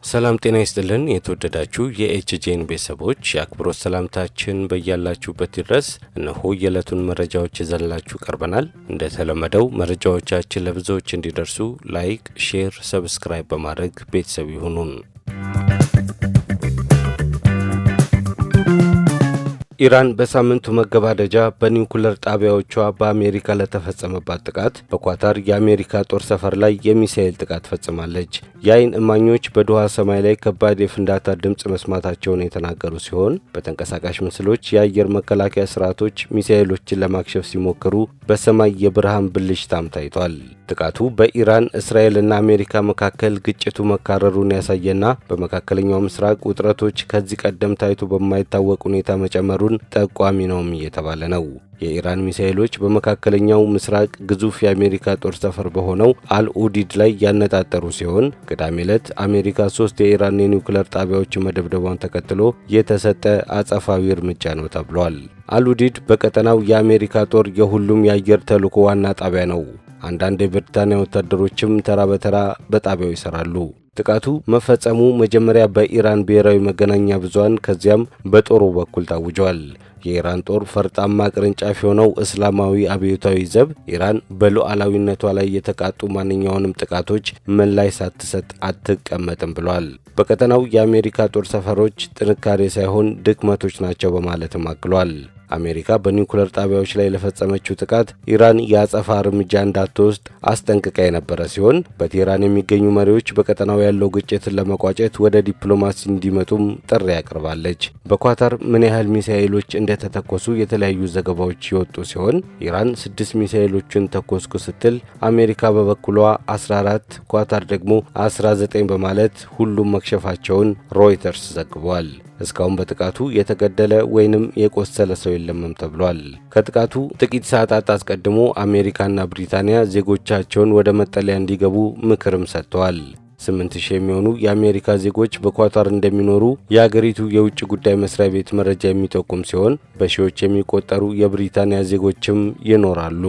ሰላም ጤና ይስጥልን። የተወደዳችሁ የኤችጄን ቤተሰቦች፣ የአክብሮት ሰላምታችን በያላችሁበት ይድረስ። እነሆ የዕለቱን መረጃዎች ይዘንላችሁ ቀርበናል። እንደተለመደው መረጃዎቻችን ለብዙዎች እንዲደርሱ like፣ share፣ subscribe በማድረግ ቤተሰብ ይሁኑን። ኢራን በሳምንቱ መገባደጃ በኒውክለር ጣቢያዎቿ በአሜሪካ ለተፈጸመባት ጥቃት በኳታር የአሜሪካ ጦር ሰፈር ላይ የሚሳኤል ጥቃት ፈጽማለች። የአይን እማኞች በዶሃ ሰማይ ላይ ከባድ የፍንዳታ ድምፅ መስማታቸውን የተናገሩ ሲሆን፣ በተንቀሳቃሽ ምስሎች የአየር መከላከያ ስርዓቶች ሚሳኤሎችን ለማክሸፍ ሲሞክሩ በሰማይ የብርሃን ብልጭታም ታይቷል። ጥቃቱ በኢራን፣ እስራኤልና አሜሪካ መካከል ግጭቱ መካረሩን ያሳየና በመካከለኛው ምስራቅ ውጥረቶች ከዚህ ቀደም ታይቶ በማይታወቅ ሁኔታ መጨመሩን ጠቋሚ ነውም እየተባለ ነው። የኢራን ሚሳኤሎች በመካከለኛው ምስራቅ ግዙፍ የአሜሪካ ጦር ሰፈር በሆነው አልኡዲድ ላይ ያነጣጠሩ ሲሆን፣ ቅዳሜ ዕለት አሜሪካ ሶስት የኢራን የኒውክለር ጣቢያዎችን መደብደቧን ተከትሎ የተሰጠ አጸፋዊ እርምጃ ነው ተብሏል። አልኡዲድ በቀጠናው የአሜሪካ ጦር የሁሉም የአየር ተልዕኮ ዋና ጣቢያ ነው። አንዳንድ የብሪታንያ ወታደሮችም ተራ በተራ በጣቢያው ይሰራሉ። ጥቃቱ መፈጸሙ መጀመሪያ በኢራን ብሔራዊ መገናኛ ብዙሃን ከዚያም በጦሩ በኩል ታውጇል። የኢራን ጦር ፈርጣማ ቅርንጫፍ የሆነው እስላማዊ አብዮታዊ ዘብ ኢራን በሉዓላዊነቷ ላይ የተቃጡ ማንኛውንም ጥቃቶች ምላሽ ሳትሰጥ አትቀመጥም ብሏል። በቀጠናው የአሜሪካ ጦር ሰፈሮች ጥንካሬ ሳይሆን ድክመቶች ናቸው በማለትም አክሏል። አሜሪካ በኒውክለር ጣቢያዎች ላይ ለፈጸመችው ጥቃት ኢራን የአጸፋ እርምጃ እንዳትወስድ አስጠንቅቃ የነበረ ሲሆን፣ በቴህራን የሚገኙ መሪዎች በቀጠናው ያለው ግጭትን ለመቋጨት ወደ ዲፕሎማሲ እንዲመጡም ጥሪ አቅርባለች። በኳታር ምን ያህል ሚሳኤሎች እንደተተኮሱ የተለያዩ ዘገባዎች የወጡ ሲሆን፣ ኢራን 6 ሚሳኤሎችን ተኮስኩ ስትል፣ አሜሪካ በበኩሏ 14፣ ኳታር ደግሞ 19 በማለት ሁሉም መክሸፋቸውን ሮይተርስ ዘግቧል። እስካሁን በጥቃቱ የተገደለ ወይንም የቆሰለ ሰው የለምም ተብሏል። ከጥቃቱ ጥቂት ሰዓታት አስቀድሞ አሜሪካና ብሪታንያ ዜጎቻቸውን ወደ መጠለያ እንዲገቡ ምክርም ሰጥተዋል። 8000 የሚሆኑ የአሜሪካ ዜጎች በኳታር እንደሚኖሩ የአገሪቱ የውጭ ጉዳይ መስሪያ ቤት መረጃ የሚጠቁም ሲሆን፣ በሺዎች የሚቆጠሩ የብሪታንያ ዜጎችም ይኖራሉ።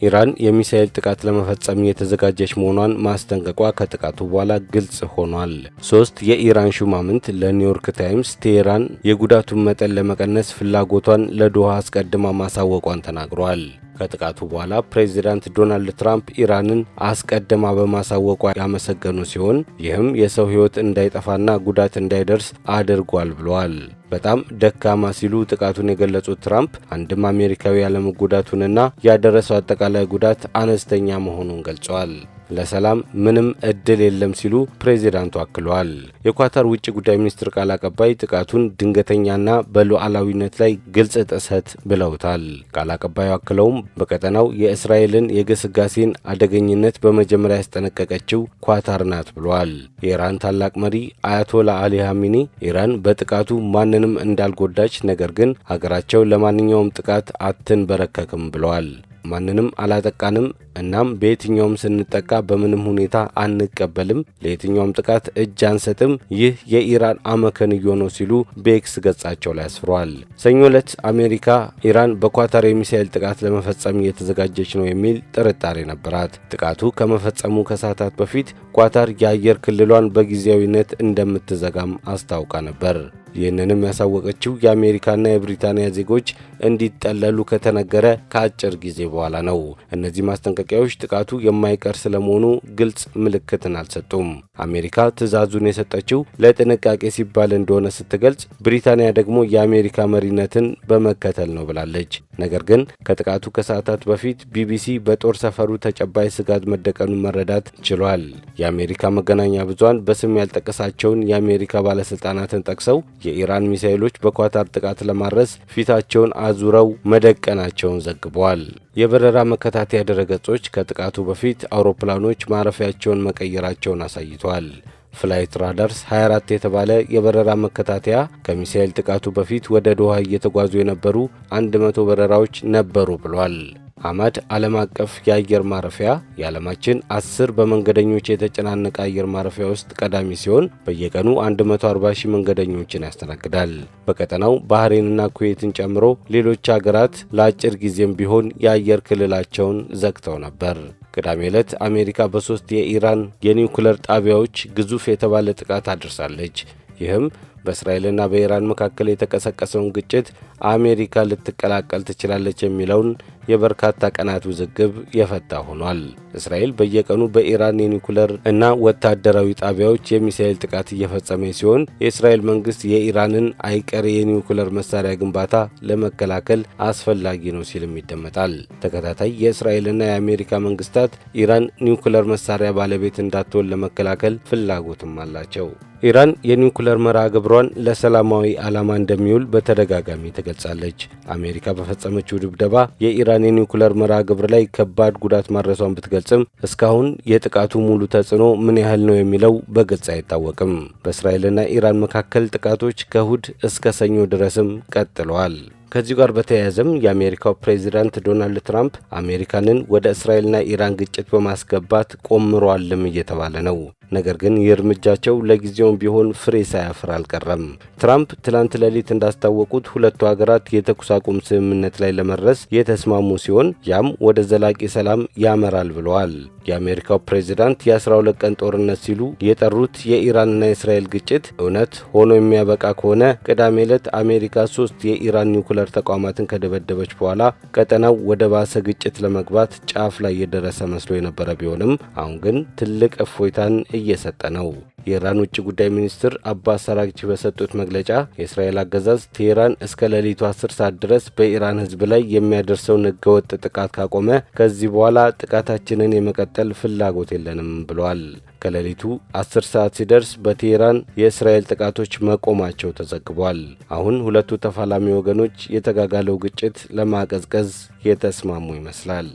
ኢራን የሚሳኤል ጥቃት ለመፈጸም እየተዘጋጀች መሆኗን ማስጠንቀቋ ከጥቃቱ በኋላ ግልጽ ሆኗል። ሶስት የኢራን ሹማምንት ለኒውዮርክ ታይምስ ቴሄራን የጉዳቱን መጠን ለመቀነስ ፍላጎቷን ለዶሃ አስቀድማ ማሳወቋን ተናግረዋል። ከጥቃቱ በኋላ ፕሬዚዳንት ዶናልድ ትራምፕ ኢራንን አስቀድማ በማሳወቋ ያመሰገኑ ሲሆን፣ ይህም የሰው ሕይወት እንዳይጠፋና ጉዳት እንዳይደርስ አድርጓል ብለዋል። በጣም ደካማ ሲሉ ጥቃቱን የገለጹት ትራምፕ አንድም አሜሪካዊ ያለመጎዳቱንና ያደረሰው አጠቃላይ ጉዳት አነስተኛ መሆኑን ገልጸዋል። ለሰላም ምንም እድል የለም ሲሉ ፕሬዚዳንቱ አክለዋል። የኳታር ውጭ ጉዳይ ሚኒስትር ቃል አቀባይ ጥቃቱን ድንገተኛና በሉዓላዊነት ላይ ግልጽ ጥሰት ብለውታል። ቃል አቀባዩ አክለውም በቀጠናው የእስራኤልን የግስጋሴን አደገኝነት በመጀመሪያ ያስጠነቀቀችው ኳታር ናት ብለዋል። የኢራን ታላቅ መሪ አያቶላ አሊ ኻሜኒ ኢራን በጥቃቱ ማንንም እንዳልጎዳች፣ ነገር ግን ሀገራቸው ለማንኛውም ጥቃት አትንበረከክም ብለዋል። ማንንም አላጠቃንም። እናም በየትኛውም ስንጠቃ በምንም ሁኔታ አንቀበልም፣ ለየትኛውም ጥቃት እጅ አንሰጥም። ይህ የኢራን አመክንዮ ነው ሲሉ በኤክስ ገጻቸው ላይ አስፍረዋል። ሰኞ ዕለት አሜሪካ ኢራን በኳታር የሚሳኤል ጥቃት ለመፈጸም እየተዘጋጀች ነው የሚል ጥርጣሬ ነበራት። ጥቃቱ ከመፈጸሙ ከሰዓታት በፊት ኳታር የአየር ክልሏን በጊዜያዊነት እንደምትዘጋም አስታውቃ ነበር። ይህንንም ያሳወቀችው የአሜሪካና የብሪታንያ ዜጎች እንዲጠለሉ ከተነገረ ከአጭር ጊዜ በኋላ ነው። እነዚህ ማስጠንቀቂያዎች ጥቃቱ የማይቀር ስለመሆኑ ግልጽ ምልክትን አልሰጡም። አሜሪካ ትዕዛዙን የሰጠችው ለጥንቃቄ ሲባል እንደሆነ ስትገልጽ፣ ብሪታንያ ደግሞ የአሜሪካ መሪነትን በመከተል ነው ብላለች። ነገር ግን ከጥቃቱ ከሰዓታት በፊት ቢቢሲ በጦር ሰፈሩ ተጨባጭ ስጋት መደቀኑን መረዳት ችሏል። የአሜሪካ መገናኛ ብዙሃን በስም ያልጠቀሳቸውን የአሜሪካ ባለስልጣናትን ጠቅሰው የኢራን ሚሳኤሎች በኳታር ጥቃት ለማድረስ ፊታቸውን አዙረው መደቀናቸውን ዘግበዋል። የበረራ መከታተያ ድረገጾች ከጥቃቱ በፊት አውሮፕላኖች ማረፊያቸውን መቀየራቸውን አሳይተዋል። ፍላይት ራዳርስ 24 የተባለ የበረራ መከታተያ ከሚሳኤል ጥቃቱ በፊት ወደ ዶሃ እየተጓዙ የነበሩ 100 በረራዎች ነበሩ ብሏል። ሐማድ ዓለም አቀፍ የአየር ማረፊያ የዓለማችን 10 በመንገደኞች የተጨናነቀ አየር ማረፊያ ውስጥ ቀዳሚ ሲሆን፣ በየቀኑ 140 ሺህ መንገደኞችን ያስተናግዳል። በቀጠናው ባህሬንና ኩዌትን ጨምሮ ሌሎች ሀገራት ለአጭር ጊዜም ቢሆን የአየር ክልላቸውን ዘግተው ነበር። ቅዳሜ ዕለት አሜሪካ በ3 የኢራን የኒውክለር ጣቢያዎች ግዙፍ የተባለ ጥቃት አድርሳለች። ይህም በእስራኤልና በኢራን መካከል የተቀሰቀሰውን ግጭት አሜሪካ ልትቀላቀል ትችላለች የሚለውን የበርካታ ቀናት ውዝግብ የፈታ ሆኗል። እስራኤል በየቀኑ በኢራን የኒውክለር እና ወታደራዊ ጣቢያዎች የሚሳኤል ጥቃት እየፈጸመ ሲሆን፣ የእስራኤል መንግስት የኢራንን አይቀሬ የኒውክለር መሳሪያ ግንባታ ለመከላከል አስፈላጊ ነው ሲልም ይደመጣል። ተከታታይ የእስራኤልና የአሜሪካ መንግስታት ኢራን ኒውክለር መሳሪያ ባለቤት እንዳትሆን ለመከላከል ፍላጎትም አላቸው። ኢራን የኒውክለር መርሃ ግብሯን ለሰላማዊ ዓላማ እንደሚውል በተደጋጋሚ ትገልጻለች። አሜሪካ በፈጸመችው ድብደባ የኢራን የኒውክለር መርሃ ግብር ላይ ከባድ ጉዳት ማድረሷን ብትገልጽም፣ እስካሁን የጥቃቱ ሙሉ ተጽዕኖ ምን ያህል ነው የሚለው በግልጽ አይታወቅም። በእስራኤልና ኢራን መካከል ጥቃቶች ከእሁድ እስከ ሰኞ ድረስም ቀጥለዋል። ከዚሁ ጋር በተያያዘም የአሜሪካው ፕሬዚዳንት ዶናልድ ትራምፕ አሜሪካንን ወደ እስራኤልና ኢራን ግጭት በማስገባት ቆምሯልም እየተባለ ነው። ነገር ግን ይህ እርምጃቸው ለጊዜውም ቢሆን ፍሬ ሳያፈራ አልቀረም። ትራምፕ ትላንት ሌሊት እንዳስታወቁት ሁለቱ ሀገራት የተኩስ አቁም ስምምነት ላይ ለመድረስ የተስማሙ ሲሆን፣ ያም ወደ ዘላቂ ሰላም ያመራል ብለዋል። የአሜሪካው ፕሬዚዳንት የ12 ቀን ጦርነት ሲሉ የጠሩት የኢራንና የእስራኤል ግጭት እውነት ሆኖ የሚያበቃ ከሆነ፣ ቅዳሜ ዕለት አሜሪካ ሶስት የኢራን ኒውክለር ተቋማትን ከደበደበች በኋላ ቀጠናው ወደ ባሰ ግጭት ለመግባት ጫፍ ላይ የደረሰ መስሎ የነበረ ቢሆንም፣ አሁን ግን ትልቅ እፎይታን እየሰጠ ነው። የኢራን ውጭ ጉዳይ ሚኒስትር አባስ አራግቺ በሰጡት መግለጫ የእስራኤል አገዛዝ ቴሄራን እስከ ሌሊቱ 10 ሰዓት ድረስ በኢራን ሕዝብ ላይ የሚያደርሰውን ህገወጥ ጥቃት ካቆመ ከዚህ በኋላ ጥቃታችንን የመቀጠል ፍላጎት የለንም ብለዋል። ከሌሊቱ 10 ሰዓት ሲደርስ በቴሄራን የእስራኤል ጥቃቶች መቆማቸው ተዘግቧል። አሁን ሁለቱ ተፋላሚ ወገኖች የተጋጋለው ግጭት ለማቀዝቀዝ የተስማሙ ይመስላል።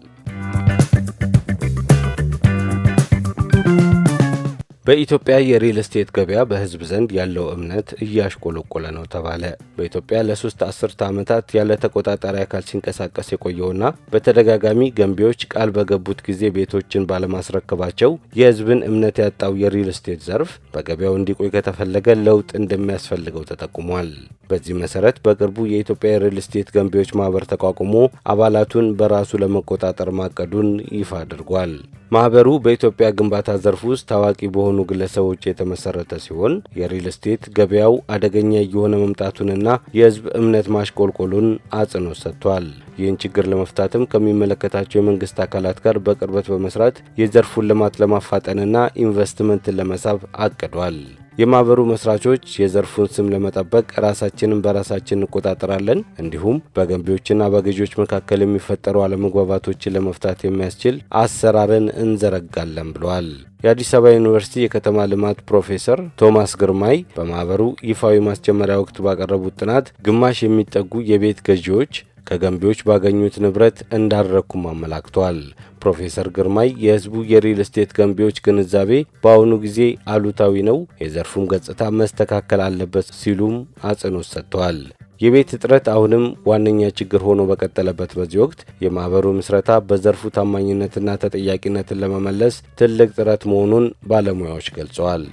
በኢትዮጵያ የሪል ስቴት ገበያ በሕዝብ ዘንድ ያለው እምነት እያሽቆለቆለ ነው ተባለ። በኢትዮጵያ ለ3 አስርተ ዓመታት ያለ ተቆጣጣሪ አካል ሲንቀሳቀስ የቆየውና በተደጋጋሚ ገንቢዎች ቃል በገቡት ጊዜ ቤቶችን ባለማስረከባቸው የሕዝብን እምነት ያጣው የሪል ስቴት ዘርፍ በገበያው እንዲቆይ ከተፈለገ ለውጥ እንደሚያስፈልገው ተጠቁሟል። በዚህ መሰረት በቅርቡ የኢትዮጵያ የሪል ስቴት ገንቢዎች ማህበር ተቋቁሞ አባላቱን በራሱ ለመቆጣጠር ማቀዱን ይፋ አድርጓል። ማህበሩ በኢትዮጵያ ግንባታ ዘርፍ ውስጥ ታዋቂ በሆኑ ግለሰቦች የተመሰረተ ሲሆን፣ የሪል ስቴት ገበያው አደገኛ እየሆነ መምጣቱንና የህዝብ እምነት ማሽቆልቆሉን አጽንኦት ሰጥቷል። ይህን ችግር ለመፍታትም ከሚመለከታቸው የመንግስት አካላት ጋር በቅርበት በመስራት የዘርፉን ልማት ለማፋጠንና ኢንቨስትመንትን ለመሳብ አቅዷል። የማህበሩ መስራቾች የዘርፉን ስም ለመጠበቅ ራሳችንን በራሳችን እንቆጣጠራለን፣ እንዲሁም በገንቢዎችና በገዢዎች መካከል የሚፈጠሩ አለመግባባቶችን ለመፍታት የሚያስችል አሰራርን እንዘረጋለን ብለዋል። የአዲስ አበባ ዩኒቨርሲቲ የከተማ ልማት ፕሮፌሰር ቶማስ ግርማይ በማህበሩ ይፋዊ ማስጀመሪያ ወቅት ባቀረቡት ጥናት ግማሽ የሚጠጉ የቤት ገዢዎች ከገንቢዎች ባገኙት ንብረት እንዳልረኩም አመላክተዋል። ፕሮፌሰር ግርማይ የህዝቡ የሪል ስቴት ገንቢዎች ግንዛቤ በአሁኑ ጊዜ አሉታዊ ነው፣ የዘርፉም ገጽታ መስተካከል አለበት ሲሉም አጽንኦት ሰጥተዋል። የቤት እጥረት አሁንም ዋነኛ ችግር ሆኖ በቀጠለበት በዚህ ወቅት የማህበሩ ምስረታ በዘርፉ ታማኝነትና ተጠያቂነትን ለመመለስ ትልቅ ጥረት መሆኑን ባለሙያዎች ገልጸዋል።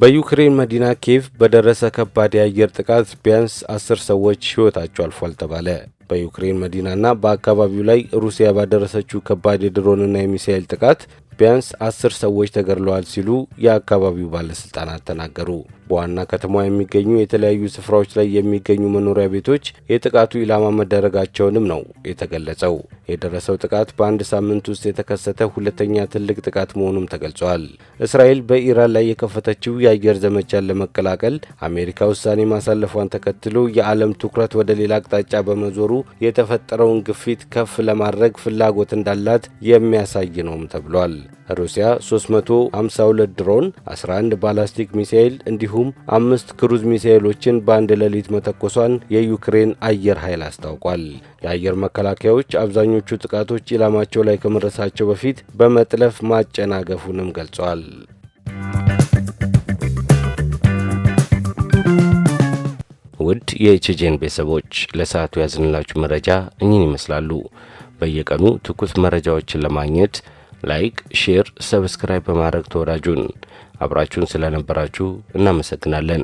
በዩክሬን መዲና ኪየቭ በደረሰ ከባድ የአየር ጥቃት ቢያንስ 10 ሰዎች ሕይወታቸው አልፏል ተባለ። በዩክሬን መዲናና በአካባቢው ላይ ሩሲያ ባደረሰችው ከባድ የድሮንና የሚሳኤል ጥቃት ቢያንስ 10 ሰዎች ተገድለዋል ሲሉ የአካባቢው ባለስልጣናት ተናገሩ። በዋና ከተማዋ የሚገኙ የተለያዩ ስፍራዎች ላይ የሚገኙ መኖሪያ ቤቶች የጥቃቱ ኢላማ መደረጋቸውንም ነው የተገለጸው። የደረሰው ጥቃት በአንድ ሳምንት ውስጥ የተከሰተ ሁለተኛ ትልቅ ጥቃት መሆኑም ተገልጿል። እስራኤል በኢራን ላይ የከፈተችው የአየር ዘመቻን ለመቀላቀል አሜሪካ ውሳኔ ማሳለፏን ተከትሎ የዓለም ትኩረት ወደ ሌላ አቅጣጫ በመዞሩ የተፈጠረውን ግፊት ከፍ ለማድረግ ፍላጎት እንዳላት የሚያሳይ ነውም ተብሏል። ሩሲያ 352 ድሮን፣ 11 ባላስቲክ ሚሳኤል እንዲሁም አምስት ክሩዝ ሚሳኤሎችን በአንድ ሌሊት መተኮሷን የዩክሬን አየር ኃይል አስታውቋል። የአየር መከላከያዎች አብዛኞቹ ጥቃቶች ኢላማቸው ላይ ከመድረሳቸው በፊት በመጥለፍ ማጨናገፉንም ገልጸዋል። ውድ የኤችጄን ቤተሰቦች፣ ለሰዓቱ ያዝንላችሁ መረጃ እኚህን ይመስላሉ። በየቀኑ ትኩስ መረጃዎችን ለማግኘት like፣ share፣ subscribe በማድረግ ተወዳጁን አብራችሁን ስለነበራችሁ እናመሰግናለን።